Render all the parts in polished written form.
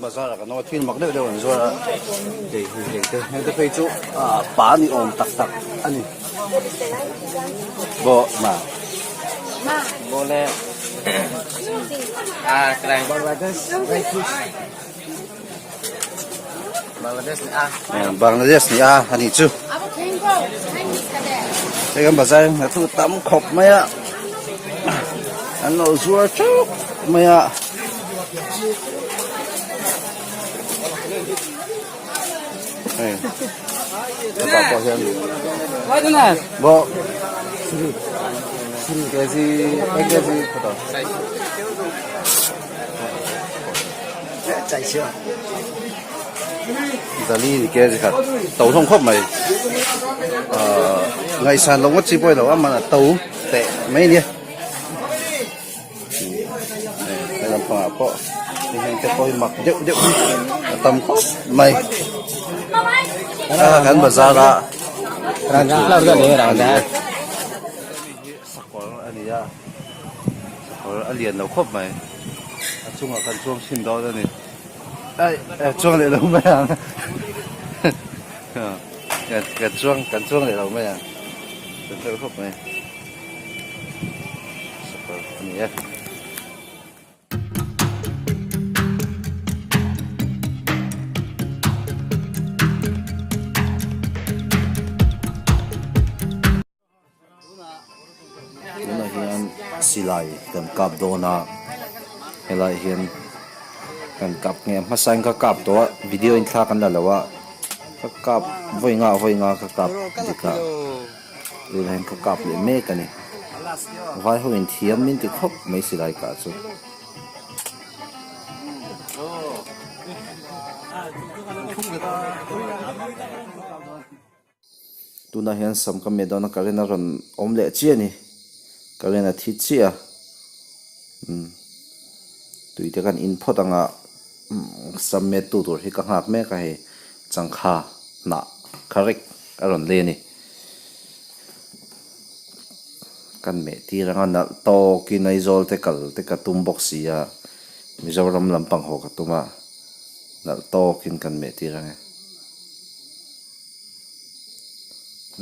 bazar ah kan awm a thil mak deuh deuh an zuar a hei heng te heng te phei chu ah pa ni awm tak tak a ni bawh ma Bangladesh ni a a nih chu hei kan bazar hi hna thu tam khawp mai a an lo zuar teuh mai a. Hei hetah pawh hian bawh kg ek kg Dali ni kg khat to hlawm khawp mai ahh ngaihsan loh ngawt chi pawh a ni lo a man a to teh mai a nia he lampangah pawh hei heng te pawh hi mak deuh deuh hi a tam khawp mai a kan bazar a sakawr a ni a sakawr a lian lo khawp mai a chungah kan chuang chhin dawn a ni ai chuang leh lo mai ang kan chuang kan chuang leh lo mai ang kan fel khawp mai sakawr a ni e. Tunah hian silai kan kap dawn a helaiah hian kan kap nge hmasa in ka kap tawh a video in thla kan la lo a ka kap vawi nga vawi nga ka kap dik a tunah hian ka kap leh mek a ni vai ho in thiam min ti khawp mai silai kah chu. Tunah hian sam ka met dawn a current a rawn awm leh chiah a ni current a thi chiah a umm tui te kan in phawt ang a sam met tu tur hi ka nghak mek a hei changkha hnah kharek a rawn lei a ni kan meh tir ang a nalh tawkin Aizawl te kal te ka tum bawk si a Mizoram lampang haw ka tum a nalh tawkin kan meh tir ang e.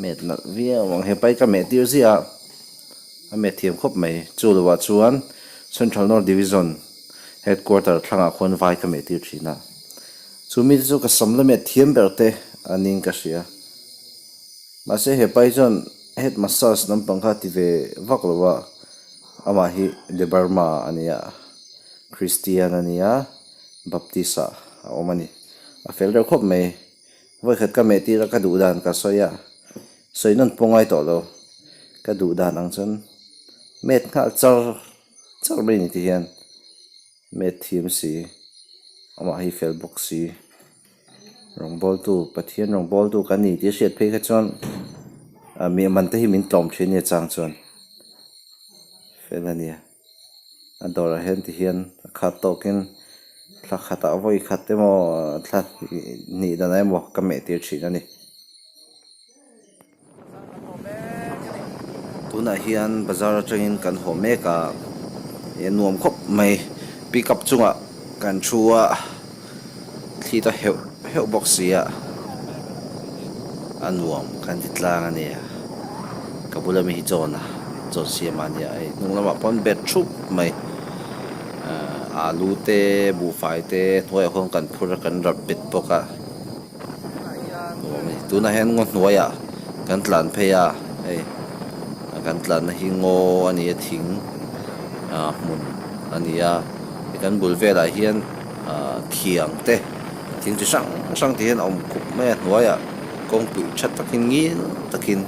Met nalh viau ang hepa hi ka meh tir ziah a a met thiam khawp mai chu lovah chuan Central North Division headquarter thlangah khuan vai ka meh tir thin a chu mite chu ka sam la met thiam ber te a ning ka hria mahse hepa hi chuan head massage lampang kha a ti ve vak lo a amah hi Debarma a nia Christian a nia Baptist ah a awm a ni a fel reuh khawp mai. Vawikhat ka meh tir a ka duh dan ka sawi a, sawi nawn pawh ngai tawh lo. Ka duh dan ang chuan met nghal char char mai ni ti hian met thiam si, amah hi fel bawk si, rawngbawltu Pathian rawngbawltu kan ni tih a hriat phei kha chuan mi man te hi min tlawm thin a nia chang chuan fel a nia. A dawrah hian ti hian a khat tawkin thla khatah vawi khat emaw thla hnih dan emaw ka meh tir thin a ni. Tunah hian bazar atangin kan haw mek a, ih a nuam khawp mai. Pick up chungah kan thu a, thli ta heuh heuh bawk si a, a nuam kan ti tlang a ni. Ka bula mi hi chawn a, chawn siam a nia hei hnung lamah pawn bet thup mai. Alu te buhfai te hnuaiah khuan kan phur a kan rap bet bawk a nuam a ni tunah hian ngaw hnuaiah kan tlan phei a hei kan tlanna hi ngaw a ni a thing ah hmun a ni a kan bul velah hian ah thiang te thing chi hrang hrang te hian a awm khup mai a hnuaiah kawngpui tha takin ngil takin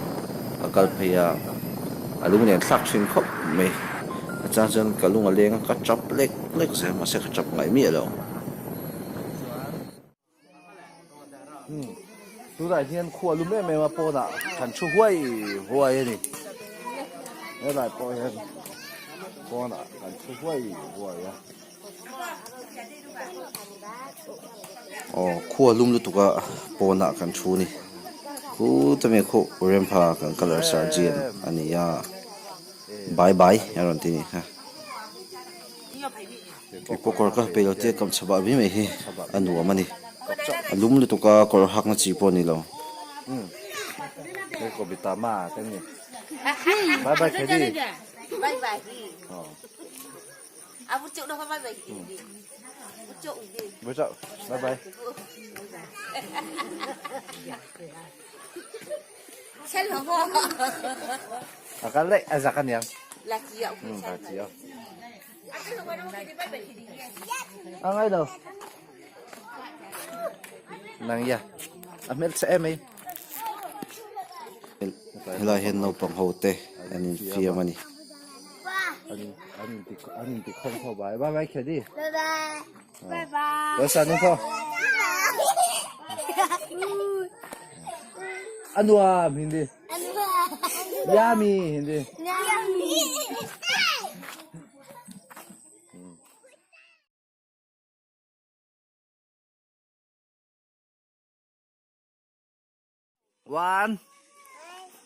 a kal phei a a lung nen thlak thin khawp mai. A chang chuan ka lung a leng a, ka tap lek lek zel mahse ka tap ngaih miah lo. Tunah hian khua lum em em a pawnah kan thu huai huai a ni. Helai pawh hian pawnah kan thu huai huai a. Aw khua lum lutuk a pawnah kan thu a ni. Khuta mi khuh rempha kan colour sergeant a ni a. Bye bye a rawn ti nih kha. Keipawh kawr ka peih lo tia kam chha bah mai mai hi a nuam a ni. A lum lutuk a kawr hak na chi pawh a ni lo. A kal daih a zak aniang. A ngai lo. Nang ya. A hmel che em ei. Helai hian naupang ho te an infiam a ni. An inti khawm khaw bai. Bye bye Khedi. Bye bye. Bye bye. Lo sa nung khaw. A nuam hindi. Yummy hindi. Yummy. One,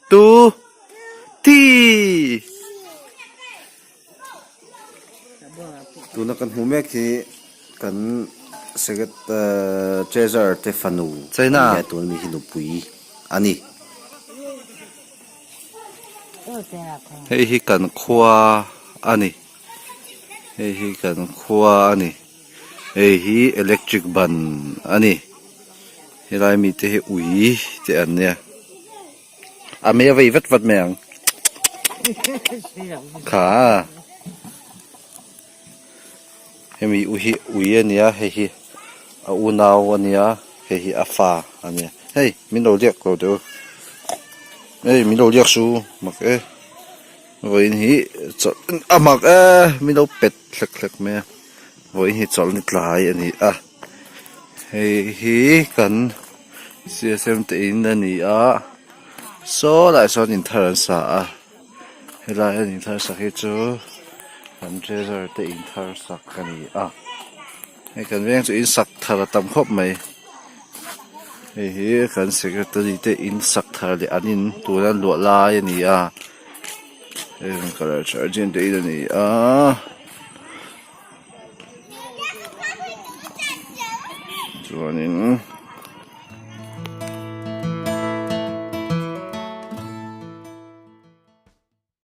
two, three. Tuna kan hmu mek hi kan secret treasure te fanu a ni a tuna mi hi nupui a ni. Hei hi kan khua a ni hei hi kan khua a ni hei hi electric ban a ni helai mite hi ui te an nia a mei a vei vat vat mai ang kha hemi u hi ui a nia hei hi a unau a nia hei hi a fa a nia hei min lo liak lo teh u hei min lo liak su mak e vawiin hi chawlh a mak e min lo pet hlek hlek mai a vawiin hi chawlh ni tlai a ni a hei hi kan c s m te in a ni a saw lai sawn in thar an sa a. Helai an inthar sak hi chu kan treasure te inthar sak a ni a hei kan veng chu in sak thar a tam khawp mai hei hi kan secretary te in sak thar leh an in tuna luah lai a ni a hei colour charging te in a ni a. Chuanin.